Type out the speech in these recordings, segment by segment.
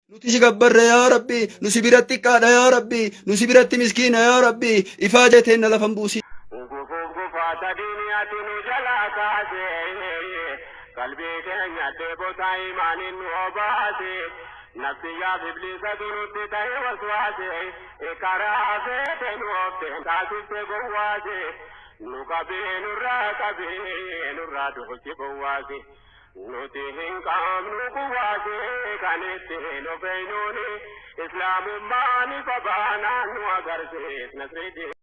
Nuti si gabbarre yaa Rabbi, nu si biratti xiqqaadha yaa Rabbi, nu si biratti miskiina yaa Rabbi, ifaajee teenna lafan buusin. Gufuuf gufaata diinii ati nu jalaa kaase Qalbii keenya dheebotaa imaaniin nu obaase Nafsiyyaaf ibliisatu nutti ta'e waswaase Karaa feete nu oofte taasifte gowwaase Nu qabee nurraa qabee nurraa duuchi bowwaase Nuti hin qabnu quwaase kan ittiin of eeynuuni Islaamummaan ifa baanaan nu agarsiis nasriiddiin.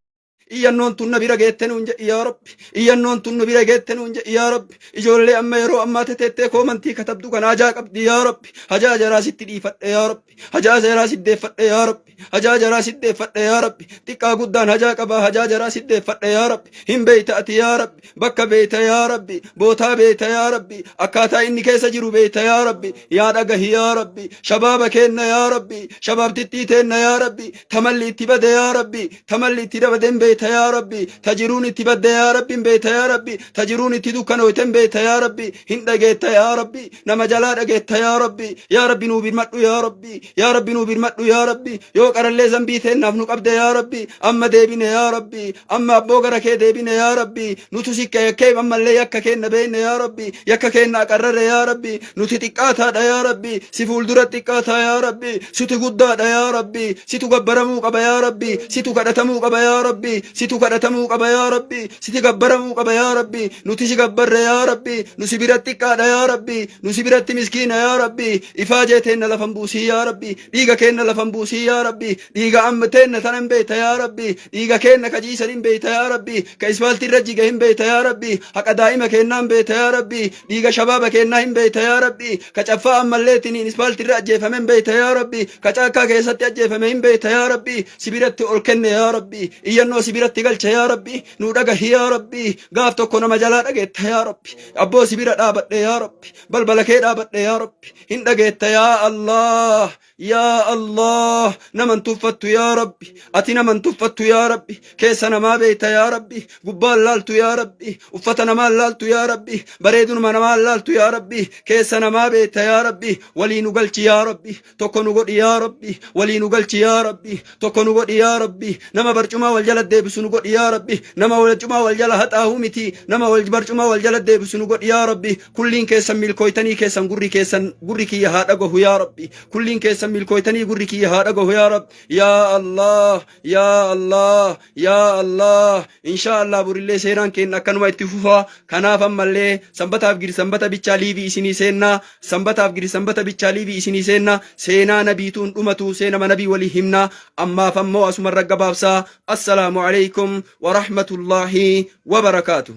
Iyyannoon tun na bira geette nuun jedhi yaa Rabbi. Iyyannoon tun nu bira geette nuun jedhi yaa Rabbi. Ijoollee amma yeroo ammaa teteettee koomantii katabdu kana hajaa qabdi yaa Rabbi. Hajaa jaraa sitti dhiifadhe yaa Rabbi. Hajaa jaraa sitti deeffadhe yaa Rabbi. Hajaa jaraa sitti deeffadhe yaa Rabbi. Xiqqaa guddaan hajaa qabaa hajaa jaraa sitti deeffadhe yaa Rabbi. Hin beeyta ati yaa Rabbi. Bakka beeyta yaa Rabbi. Bootaa beeyta yaa Rabbi. Akkaataa inni keessa jiru beeyta yaa Rabbi. Yaa dhagahi yaa Rabbi. Shabaaba keenna yaa Rabbi. Shabaabtittii teenna yaa Rabbi. Tamalli itti bade yaa Rabbi. Tamalli itti dabade hin beeyta yaa Rabbi. Tajiruun itti badde yaa Rabbi hin beeyta yaa Rabbi. Tajiruun itti dukkanooyte hin beeyta yaa Rabbi. Hin dhageetta yaa Rabbi. Nama jalaa dhageetta yaa Rabbi. Yaa Rabbi nuu birmadhu yaa Rabbi. Yaa Rabbi nuu birmadhu yaa Rabbi. Yoo qarallee zambii teennaaf nu qabde yaa Rabbi. Amma deebine yaa Rabbi. Amma abboo gara kee deebine yaa Rabbi. Nutu sikka yakkee ammallee yakka keenna beekne yaa Rabbi. Yakka keenna aqarrarre yaa Rabbi. Nuti xiqqaataadha yaa Rabbi. Si fuuldura xiqqaataa yaa Rabbi. Situ guddaadha yaa Rabbi. Situ gabbaramuu qaba yaa Rabbi. Situ kadhatamuu qaba yaa Rabbi. Situ kadhatamuu qaba yaa Rabbi. Siti gabbaramuu qaba yaa Rabbi. Nuti si gabbarre yaa Rabbi. Nu si bira xiqqaadha yaa Rabbi. Nu si biratti miskiina yaa Rabbi. Ifaajee teenna lafan buusii yaa Rabbi. Dhiiga keenna lafan buusii yaa Rabbi. Dhiiga amma teenna tana hin beekta yaa Rabbi. Dhiiga keenna ka jiisan hin beekta yaa Rabbi. Ka ispaaltii irra jige hin beekta yaa Rabbi. Haqa daa'ima keennaa hin beekta yaa Rabbi. Dhiiga shabaaba keennaa hin beekta yaa Rabbi. Ka caffaa ammalleetiniin ispaaltii irra ajjeefame hin beekta yaa Rabbi. Ka caakkaa keessatti ajjeefame hin beekta yaa Rabbi. Si biratti ol kenne yaa Rabbi. Iyyannoo si biratti galche yaa Rabbi. Nuu dhagahi yaa Rabbi. Gaaf tokko nama jalaa dhageetta yaa Rabbi. Abboo si bira dhaabadhe yaa Rabbi. Balbala kee dhaabadhe yaa Rabbi. Hin dhageetta yaa Allah. Yaa Allah naman tuffattu yaa Rabbi ati naman tuffattu yaa Rabbi keessa namaa beeyta yaa Rabbi gubbaan laaltu yaa Rabbi uffata namaan laaltu yaa Rabbi bareedunuma namaan laaltu yaa Rabbi keessa namaa beeyta yaa Rabbi walii nu galchi yaa Rabbi tokko nu godhi yaa Rabbi walii nu galchi yaa Rabbi tokko nu godhi yaa Rabbi nama barcumaa wal jala deebisu nu godhi yaa Rabbi nama barcumaa wal jala haxaahuu miti nama wal barcumaa wal jala deebisu nu godhi yaa Rabbi kulliin keessan milkooytanii keessan gurri keessan gurri kiyya haa dhagahu yaa Rabbi kulliin keessan milkooytanii gurri kiyya haa dhagahu yaa Rabbi yaa Allah yaa Allah yaa Allah inshaa Allah borillee seenaan keenya akkanuma itti fufaa kanaaf ammallee sanbataaf giri sanbata bichaa liivii isinii seennaa sanbataaf giri sanbata bichaa liivii isinii seennaa seenaa nabiituun dhumatu seenama nabii walii himnaa ammaaf ammoo asumarra gabaabsaa assalaamu alaikum warahmatullaahi wabarakaatuh.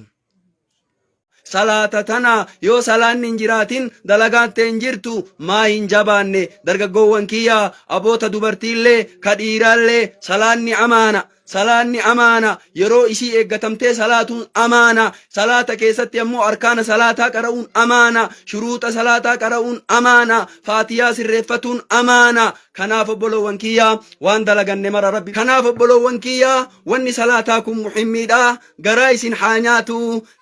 Salaata tana yoo salaanni hin jiraatin dalagaan tee hin jirtu maa hin jabaanne dargaggoowwan kiyya aboota dubartiillee ka dhiiraallee salaanni amaana salaanni amaana yeroo isii eeggatamtee salaatuun amaana salaata keessatti ammoo arkaana salaataa qara'uun amaana shuruuxa salaataa qara'uun amaana faatiyaa sirreeffatuun amaana kanaaf obboloowwan kiyya waan dalaganne mara rabbi kanaaf obboloowwan kiyya wanni salaataa kun muhimmiidha Garaa isin haa nyaatu,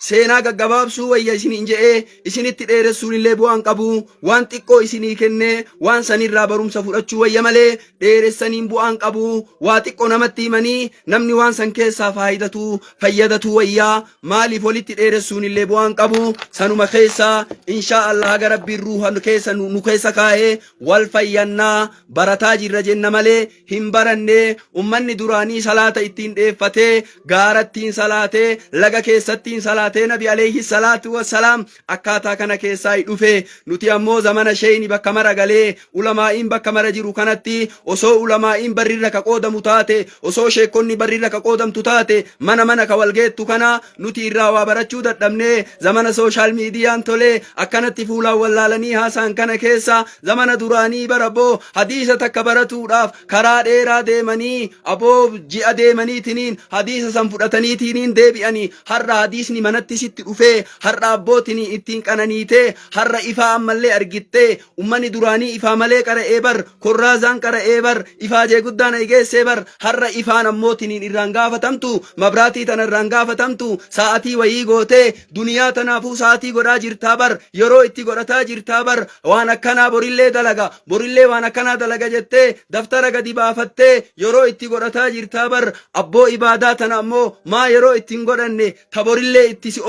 seenaa gaggabaabsuu wayya isiniin je'ee isinitti dheeressuun illee bu'aan qabu, waan xiqqoo isinii kennee waan sanirraa barumsa fudhachuu wayya malee dheeressaniin bu'aan qabu, waa xiqqoo namatti himanii namni waan san keessaa faayidatu fayyadatu wayya, maaliif walitti dheeressuun illee bu'aan qabu, sanuma keessa inshaa Allah haga Rabbiin ruuha keessa nu keessa kaa'ee wal fayyannaa barataa jirra jenna malee hin baranne ummanni duraanii salaata ittiin dheeffatee gaarattiin salaatee laga keessattiin salaatee nabi alayhi salaatu wassalaam akkaataa kana keessaa dhufe nuti ammoo zamana sheeyni bakka mara galee ulamaa'iin bakka mara jiru kanatti osoo ulamaa'iin barrirra ka qoodamu taate osoo sheekonni barrirra ka qoodamtu taate mana mana ka walgeettu kana nuti irraa waa barachuu dadhabnee zamana sooshaal miidiyaan tolee akkanatti fuulaan wallaalanii haasaan kana keessa zamana duraanii bara boo hadiisa takka baratuudhaaf karaa dheeraa deemanii aboo ji'a deemaniitiniin hadiisa san fudhataniitiniin deebi'anii har'a hadiisni manatti sitti dhufee har'a abbootinii ittiin qananiitee har'a ifaa ammallee argittee ummanni duraanii ifaa malee qara'ee bar korraazaan qara'ee bar ifaajee guddaan eegeessee bar har'a ifaan ammoo abbootiniin irraan gaafatamtu, mabraatii tana irraan gaafatamtu, sa'atii wayii gootee duniyaa tanaafuu sa'atii godhaa jirtaa bar, yeroo itti godhataa jirtaa bar, waan akkanaa borillee dalaga, borillee waan akkanaa dalaga jettee daftara gadi baafattee yeroo itti godhataa jirtaa bar. Abboo, ibaadaa tana ammoo maa yeroo itti hin godhanne? Ta borillee itti si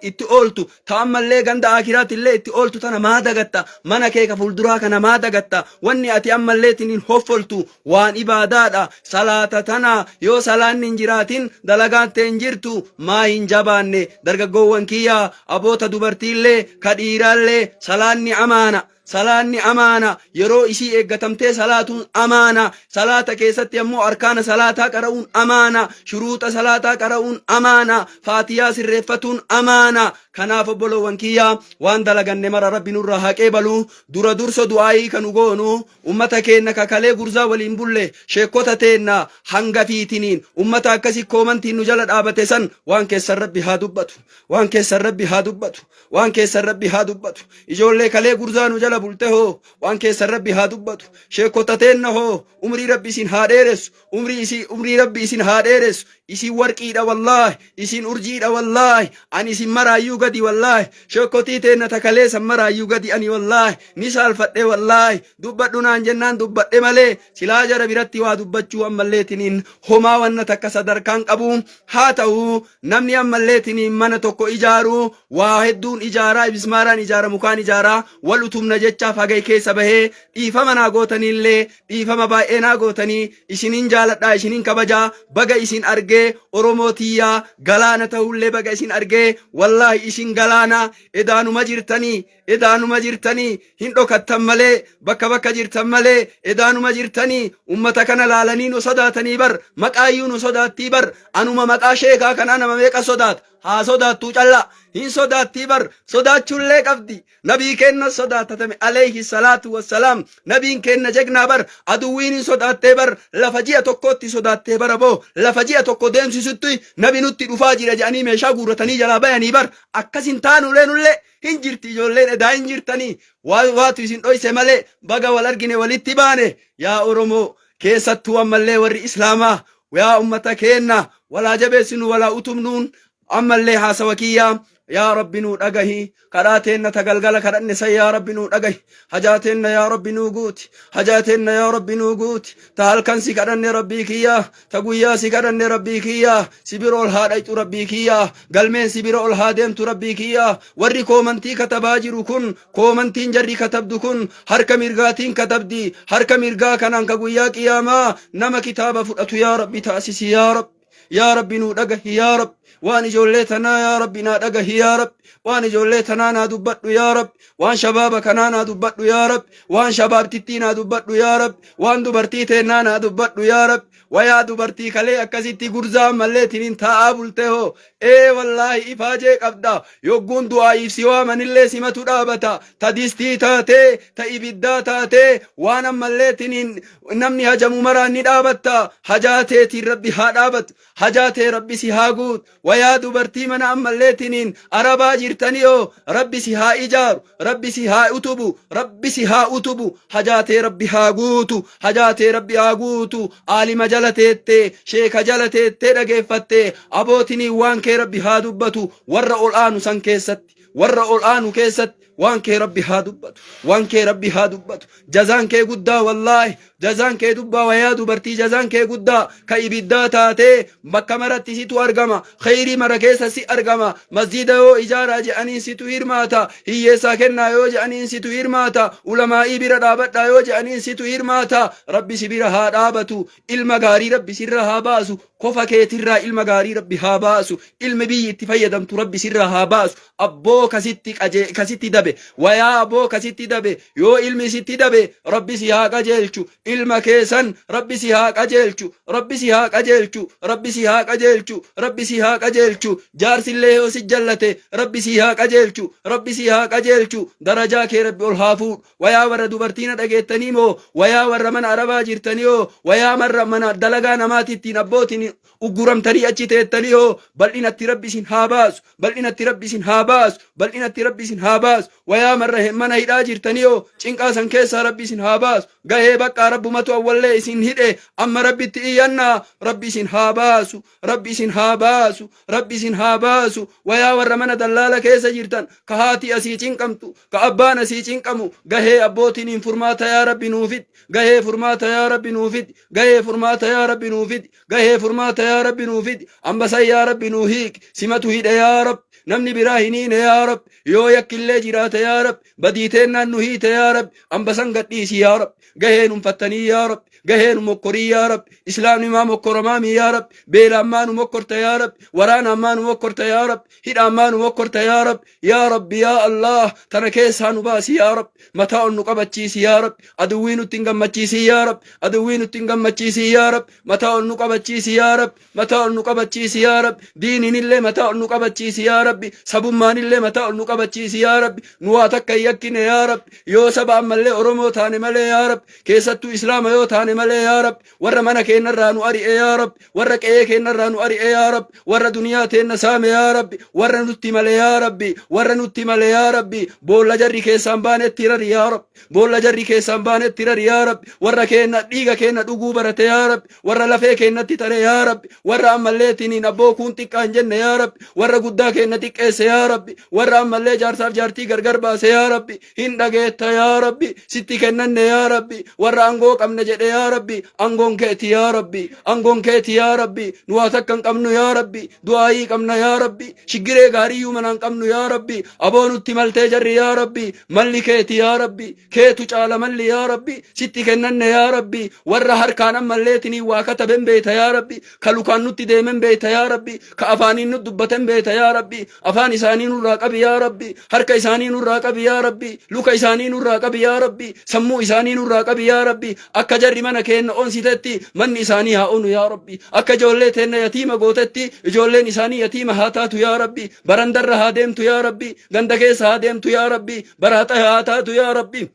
itti ooltu, ta ammallee ganda akiraatillee itti ooltu tana maa dagatta? Mana kee ka fuulduraa kana maa dagatta? Wanni ati ammallee tiniin hoffoltu waan ibaadaadha, salaata tana. Yoo salaanni hin jiraatin, dalagaan tee hin jirtu. Maa hin jabaanne, dargaggoowwan kiyya, aboota dubartiillee ka dhiiraallee? Salaanni amaana. Salaanni amaana. Yeroo isii eeggatamtee salaatuun amaana. Salaata keessatti ammoo arkaana salaataa qara'uun amaana. Shuruuxa salaataa qara'uun amaana. Faatiyaa sirreeffatuun amaana. Kanaaf, obboloowwan kiyya, waan dalaganne mara Rabbi nurraa haa qeebalu. Dura dursa du'aayii kanu goonu ummata keenna kakalee gurzaa waliin bulle, sheekota teenna hangafiitiniin, ummata akkasi koomantiin nu jala dhaabate san, waan keessan Rabbi haa dubbatu, waan keessan Rabbi haa dubbatu, waan keessan Rabbi haa dubbatu. Ijoollee kalee gurzaa nu jala bulte hoo, waan keessan Rabbi haa dubbatu. Sheekota teenna hoo, umrii Rabbi isin haa dheeressu, umrii isi umrii Rabbi isin haa dheeressu. Isin warqiidha, wallaahi. Isin urjiidha, wallaahi. Ani isin maraayyuu gadi, wallaahi. Sheekotii teenna takalee san maraayyuu gadi ani, wallaahi. Ni saalfadhe, wallaahi. Dubbadhu naan jennaan dubbadhe malee, silaa jara biratti waa dubbachuu ammalleetiniin homaa wanna takka sadarkaan qabu. Haa ta'u, namni ammalleetiniin mana tokko ijaaru waa hedduun ijaaraa, bismaaraan ijaara, mukaan ijaaraa. Wal utubna jechaaf hagay keessa bahee dhiifama naa gootaniillee, dhiifama baay'ee naa gootanii. Isinin jaaladhaa, isinin kabajaa. Baga isin argee, Oromoo tiyyaa. Galaana ta'ullee baga isin argee, wallaahi. Isin galaana. Edaanuma jirtanii, edaanuma jirtanii, hin dhokattan malee, bakka bakka jirtan malee, edaanuma jirtanii. Ummata kana laalanii nu sodaatanii bar. Maqaayyuu nu sodaattii bar. Anuma maqaa sheekaa kanaa nama meeqa sodaata? Haa sodaattuu callaa, hin sodaattii bar. Sodaachuullee qabdi. Nabii keenna sodaatatame, alayhi salaatu wassalaam. Nabiin keenna jegnaa bar. Aduwwiin hin sodaattee bar. Lafa ji'a tokkootti sodaattee bara boo. Lafa ji'a tokko deemsisutti nabi nutti dhufaa jira jedhanii meeshaa guurratanii jalaa bayanii bar. Akkas hin taanulee nullee hin jirti. Ijoolleen edaa hin jirtanii, waatu isin dhoyse malee. Baga wal argine, walitti baane. Yaa Oromoo, keessattuu ammallee warri Islaamaa, yaa ummata keenna, walaa jabeessinu, walaa utubnuun ammallee haasawa kiyyaa. Yaa Rabbi, nuu dhagahi. Kadhaa teenna ta galgala kadhanne san, yaa Rabbi, nuu dhagahi. Hajaa teenna, yaa Rabbi, nuu guuti. Hajaa teenna, yaa Rabbi, nuu guuti. Ta halkan si kadhanne, Rabbii kiyyaa, ta guyyaa si kadhanne, Rabbii kiyyaa, si bira ol haa dhayxu. Rabbii kiyyaa, galmeen si bira ol haa deemtu. Rabbii kiyyaa, warri koomantii katabaa jiru kun, koomantiin jarri katabdu kun harka mirgaatiin katabdi. Harka mirgaa kanaan ka guyyaa qiyaamaa nama kitaaba fudhatu, yaa Rabbi, taasisi. Yaa Rabbi, yaa Rabbi, nuu dhagahi. Yaa Rabbi, waan ijoollee tanaa, yaa Rabbi, naa dhagahi. Yaa Rabbi, waan ijoollee tanaa naa dubbadhu. Yaa Rabbi, waan shabaaba kanaa naa dubbadhu. Yaa Rabbi, waan shabaabtittii naa dubbadhu. Yaa Rabbi, waan dubartii teennaa naa dubbadhu. Yaa Rabbi, wayaa dubartii kalee akkasitti gurzaa mallee tiniin taa'aa bulte hoo, ee wallaahi, ifaajee qabda. Yogguun du'aa'iif si waamanillee simatu dhaabata. Ta distii taatee, ta ibiddaa taatee, waan ammallee tiniin namni hajamu maraan ni dhaabatta. Hajaa teetiin Rabbi haa dhaabatu. Hajaa tee Rabbi si haa guutu. Wayaa dubartii mana ammallee tiniin Arabaa jirtaniyoo, Rabbi si haa ijaaru, Rabbi si haa utubu, Rabbi si haa utubu. Hajaa tee Rabbi haa guutu, hajaa tee Rabbi haa guutu. Aalima jala teettee, sheeka jala teettee dhageeffattee, abootiniin waan kee Rabbi haa dubbatu. Warra ol aanu san keessatti, warra ol aanu keessatti waan kee Rabbi haa dubbatu, waan kee Rabbi haa dubbatu. Jazaan kee guddaa, wallaahi, jazaan kee dubbaa. Wayaa dubartii, jazaan kee guddaa. Ka ibiddaa taatee bakka maratti situ argama. Kheyrii mara keessa si argama. Masjida yoo ijaaraa je'aniin situ hirmaata. Hiyyeessaa kennaa yoo je'aniin situ hirmaata. Ulamaa'ii bira dhaabadhaa yoo je'aniin situ hirmaata. Rabbi si bira haa dhaabatu. Ilma gaarii Rabbi sirra haa baasu. Kofa keetirraa ilma gaarii Rabbi haa baasu. Ilmi biyyi itti fayyadamtu Rabbi sirra haa baasu. Abboo, kasitti qaje kasitti dabe, wayaa abboo, kasitti dabe, yoo ilmi sitti dabe, Rabbi si haa qajeelchu. Ilma keessan Rabbi si haa qajeelchu, Rabbi si haa qajeelchu, Rabbi si haa qajeelchu, Rabbi si haa qajeelchu. Jaarsillee yoo si jallate, Rabbi si haa qajeelchu, Rabbi si haa qajeelchu. Darajaa kee Rabbi ol haa fuudhu. Wayaa warra dubartiina dhageettanii moo, wayaa warra mana Arabaa jirtanii hoo, wayaa marra mana dalagaa namaati ittiin abbootiin ugguramtanii achi teettanii hoo, bal'inatti Rabbi isin haa baasu, bal'inatti Rabbi isin haa baasu, bal'inatti Rabbi isin haa baasu. Wayaa marra mana hidhaa jirtaniyoo cinqaa san keessaa Rabbi isin haa baasu. Gahee baqqaa Rabbumatu awwallee isin hidhe, amma Rabbitti iyyannaa, Rabbi isin haa baasu. Rabbi isin haa baasu. Rabbi isin haa baasu. Wayaa warra mana dallaala keessa jirtan, ka haati asii cinqamtu, ka abbaan asii cinqamu, gahee abbootiin furmaata yaa Rabbi nuu fidi. Gahee furmaata yaa Rabbi nuu fidi. Gahee furmaata yaa Rabbi nuu fidi. Gahee furmaata yaa Rabbi nuu fidi. Ambasan yaa Rabbi nuu hiiki. Simatu hidhe yaa Rabbi. Namni biraa hin hiine yaa Rabbi. Yoo yakkillee jiraate yaa Rabbi, badii teennaan nu hiite yaa Rabbi, ambasan gadhiisi yaa Rabbi. Gahee nun fattanii yaa Rabbi, gahee nu mokkorii yaa Rabbi. Islaamni maa mokkoramaami yaa Rabbi? Beelaan maa nu mokkorta yaa Rabbi? Waraanaan maa nu mokkorta yaa Rabbi? Hidhaan maa nu mokkorta yaa Rabbi? Yaa Rabbi, yaa Allah, tana keessaa nu baasi yaa Rabbi. Mataa ol nu qabachiisi yaa Rabbi. Aduwwii nutti hin gammachiisin yaa Rabbi. Aduwwii nutti hin gammachiisin yaa Rabbi. Mataa ol nu qabachiisi yaa Rabbi. Mataa ol nu qabachiisi yaa Rabbi. Diiniinillee mataa ol nu qabachiisi yaa Rabbi. Sabummaanillee mataa ol nu qabachiisi yaa Rabbi. Nu waa takka hin yakkine yaa Rabbi. Yoo saba ammallee Oromoo taane malee yaa Rabbi. Keessattuu Islaama yoo taane malee yaa Rabbi. Warra mana keennarraa nu ari'e yaa Rabbi. Warra qe'ee keennarraa nu ari'e yaa Rabbi. Warra duniyaa teenna saame yaa Rabbi. Warra nutti male yaa Rabbi. Warra nutti male yaa Rabbi. Boolla jarri keessaan baanetti rari yaa Rabbi. Boolla jarri keessaan baanetti rari yaa Rabbi. Warra keenna dhiiga keenna dhuguu barate yaa Rabbi. Warra lafee keennatti tare yaa Rabbi. Warra ammallee tiniin abboo kuun xiqqaa hin jenne yaa Rabbi. Warra guddaa keenna xiqqeesse yaa Rabbi. Warra ammallee jaarsaaf jaartii gargar baase yaa Rabbi. Hin dhageetta yaa Rabbi. Sitti kennanne yaa Rabbi. Warra angoo qabne jedhe yaa Rabbi. Angoon keeti yaa Rabbi. Angoon keeti yaa Rabbi. Nu waa takka hin qabnu yaa Rabbi. Du'aayii qabna yaa Rabbi. Shiggiree gaariyyuu mana hin qabnu yaa Rabbi. Aboo nutti maltee jarri yaa Rabbi. Malli keeti yaa Rabbi. Keetu caala malli yaa Rabbi. Sitti kennanne yaa Rabbi. Warra harkaan ammalleetiniin waa kataben beeyta yaa Rabbi. Ka lukaan nutti deemen beeyta yaa Rabbi. Ka afaaniin nu dubbaten beeyta yaa Rabbi. Afaan isaanii nurraa qabi yaa Rabbi. Harka isaanii nurraa qabi yaa Rabbi. Luka isaanii nurraa qabi yaa Rabbi. Sammuu isaanii nurraa qabi yaa Rabbi. Akka jarri mana keenna onsitetti manni isaanii haa onu yaa Rabbi. Akka ijoollee teenna yatiima gootetti ijoolleen isaanii yatiima haa taatu yaa Rabbi. Barandarra haa deemtu yaa Rabbi. Ganda keessa haa deemtu yaa Rabbi. Baraaxa haa taatu yaa Rabbi.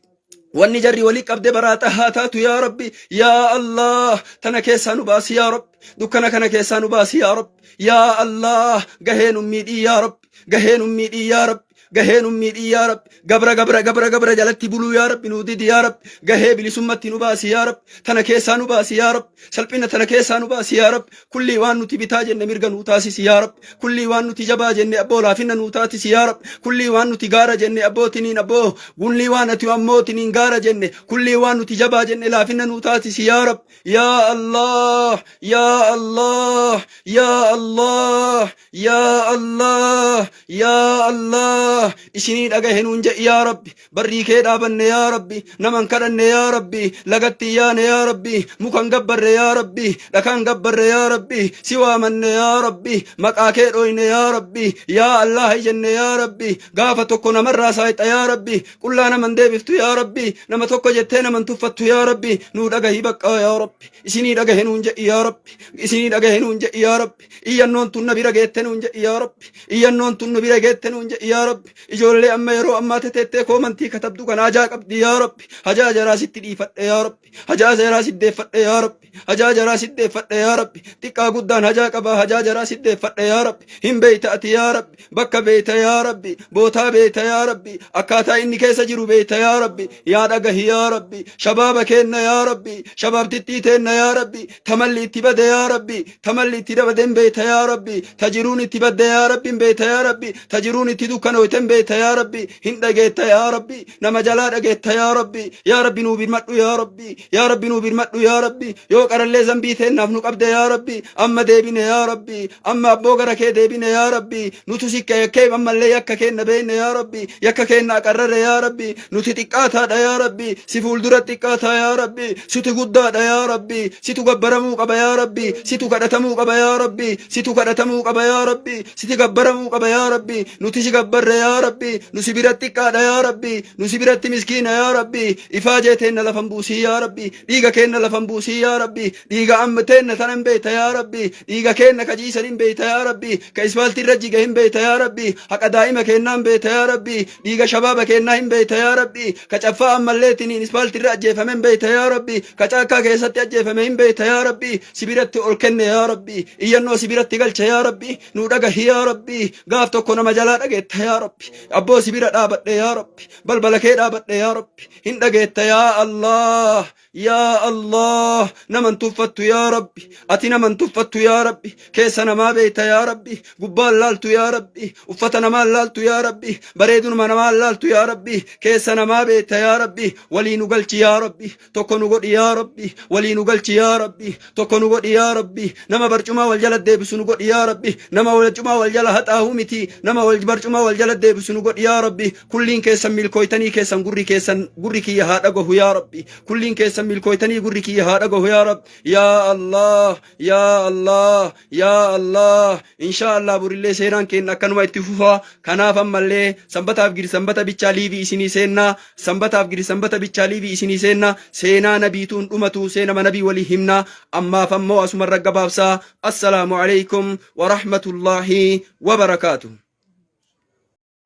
Wanni jarri walii qabde baraaxa haa taatu yaa Rabbi. Yaa Allah, tana keessaa nu baasi yaa Rabbi. Dukkana kana keessaa nu baasi yaa Rabbi. Yaa Allah, gahee nu miidhii yaa Rabbi. Gahee nu miidhii yaa Rabbi. Gahee nu miidhii yaa Rabbi. Gabra gabra gabra gabra jalatti buluu yaa Rabbi nuu didi yaa Rabbi. Gahee bilisummatti nu baasi yaa Rabbi. Tana keessaa nu baasi yaa Rabbi. Salphina tana keessaa nu baasi yaa Rabbi. Kullii waan nuti bitaa jenne mirga nuu taasisi yaa Rabbi. Kullii waan nuti jabaa jenne abboo laafinna nuu taatisi yaa Rabbi. Kullii waan nuti gaara jenne abbootiniin abboo. Kullii waan ati ammootiniin gaara jenne. Kullii waan nuti jabaa jenne laafinna nuu taasisi yaa Rabbi. Yaa Allah, yaa Allah, yaa Allah, yaa Allah, yaa Allah. Isinii dhagahe nuun jedhi yaa Rabbi. Barrii kee dhaabanne yaa Rabbi. Naman kadhanne yaa Rabbi. Lagatti yaane yaa Rabbi. Mukan gabbarre yaa Rabbi. Dhakaan gabbarre yaa Rabbi. Si waamanne yaa Rabbi. Maqaa kee dhoyne yaa Rabbi. Yaa Allah jenne yaa Rabbi. Gaafa tokko namarraa saayixa yaa Rabbi. Qullaa naman deebiftu yaa Rabbi. Nama tokko jettee naman tuffattu yaa Rabbi. Nuu dhagahi baqqaa yaa Rabbi. Isinii dhagahe nuun jedhi yaa Rabbi. Isinii dhagahe nuun jedhi yaa Rabbi. Iyyannoon tun na bira geette nuun jedhi yaa Rabbi. Iyyannoon tun nu bira geette nuun jedhi yaa Rabbi. Ijoollee amma yeroo ammaa teteettee koomantii katabdu kana hajaa qabdi yaa Rabbi. Hajaa jaraa sitti dhiifadhe yaa Rabbi. Hajaa jaraa sitti deeffadhe yaa Rabbi. Hajaa jaraa sitti deeffadhe yaa Rabbi. Xiqqaa guddaan hajaa qabaa hajaa jaraa sitti deeffadhe yaa Rabbi. Hin beeyta ati yaa Rabbi. Bakka beeyta yaa Rabbi. Bootaa beeyta yaa Rabbi. Akkaataa inni keessa jiru beeyta yaa Rabbi. Yaa dhagahi yaa Rabbi. Shabaaba keenna yaa Rabbi. Shabaabtittii teenna yaa Rabbi. Tamalli itti bade yaa Rabbi. Tamalli itti dabaden beeyta yaa Rabbi. Tajiruun itti badde yaa Rabbi hin beeyta yaa Rabbi. Tajiruun itti dukkanooyten beeyta yaa Rabbi. Hin dhageetta yaa Rabbi. Nama jalaa dhageetta yaa Rabbi. Yaa Rabbi nuu birmadhu yaa Rabbi. Yaa Rabbi nuu birmadhu yaa Rabbi. Yoo qarallee zambii teennaaf nu qabde yaa Rabbi. Amma deebine yaa Rabbi. Amma abboo gara kee deebine yaa Rabbi. Nutu sikka yakkee ammallee yakka keenna beekne yaa Rabbi. Yakka keenna aqarrarre yaa Rabbi. Nuti xiqqaataadha yaa Rabbi. Si fuuldura xiqqaataa yaa Rabbi. Situ guddaadha yaa Rabbi. Situ gabbaramuu qaba yaa Rabbi. Situ kadhatamuu qaba yaa Rabbi. Situ kadhatamuu qaba yaa Rabbi. Siti gabbaramuu qaba yaa Rabbi. Nuti si gabbarre yaa Rabbi. Nu si bira xiqqaadha yaa Rabbi. Nu si biratti miskiina yaa Rabbi. Ifaajee teenna lafan buusii yaa Rabbi. Dhiiga keenna lafan buusii yaa Rabbi. Dhiiga amma teenna tana hin beekta yaa Rabbi. Dhiiga keenna ka jiisan hin beekta yaa Rabbi. Ka ispaaltii irra jiga hin beekta yaa Rabbi. Haqa daa'ima keennaa hin beekta yaa Rabbi. Dhiiga shabaaba keennaa hin beekta yaa Rabbi. Ka caffaa ammallee tiniin ispaaltii irra ajjeefame hin beekta yaa Rabbi. Ka caakkaa keessatti ajjeefame hin beekta yaa Rabbi. Si biratti ol kenne yaa Rabbi. Iyyannoo si biratti galche yaa Rabbi. Nuu dhagahi yaa Rabbi. Gaaf tokko nama jalaa dhageetta yaa Rabbi. Rabbi. Abboo si bira dhaabadhe yaa Rabbi. Balbala kee dhaabadhe yaa Rabbi. Hin dhageetta yaa Allah. Yaa Allah naman tuffattu yaa Rabbi. Ati naman tuffattu yaa Rabbi. Keessa namaa beeyta yaa Rabbi. Gubbaan laaltu yaa Rabbi. Uffata namaan laaltu yaa Rabbi. Bareedunuma namaan laaltu yaa Rabbi. Keessa namaa beeyta yaa Rabbi. Walii nu galchi yaa Rabbi. Tokko nu godhi yaa Rabbi. Walii nu galchi yaa Rabbi. Tokko nu godhi yaa Rabbi. Nama barcumaa wal jala deebisu nu godhi yaa Rabbi. Nama barcumaa wal jala haxaahu miti. Nama wal barcumaa wal jala deebisu nu godhi yaa Rabbi. Kulliin keessan milkooytanii keessan gurri keessan gurri kiyya haa dhagahu yaa Rabbi. Kulliin keessan milkooytanii gurri kiyya haa dhagahu yaa Rabbi. Yaa Allah, yaa Allah, yaa Allah. Inshaa Allah borillee seenaan keenya akkanuma itti fufa. Kanaaf ammallee sanbataaf giri sanbata bichaa liivii isinii seennaa. Sanbataaf giri sanbata bichaa liivii isinii seenna. Seenaa nabiituun dhumatu seenama nabii walii himna. Ammaaf ammoo asumarra gabaabsaa. Assalaamu alaikum wa rahmatullaahi wa barakaatuh.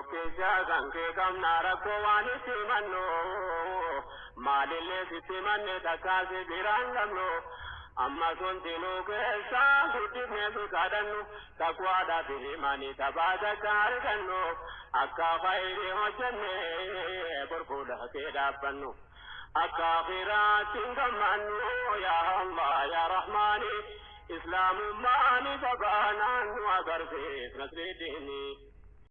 Keessaa kan kee qabna rakkoo waan itti himannu, maalillee sitti himanne takkaa si biraan qabnu. Amma sunti nu keessaa guddifnee si kadhannu, taqwaadhaa fi himanii taphaa takka argannu, akka khayrii hojjenne bor fuula kee dhaabbannu, akka akhiraatti hin gammannu. Yaa Allah, yaa Rahmaani, islaamummaani jabaanaan nu agarsiis nasrii diinii.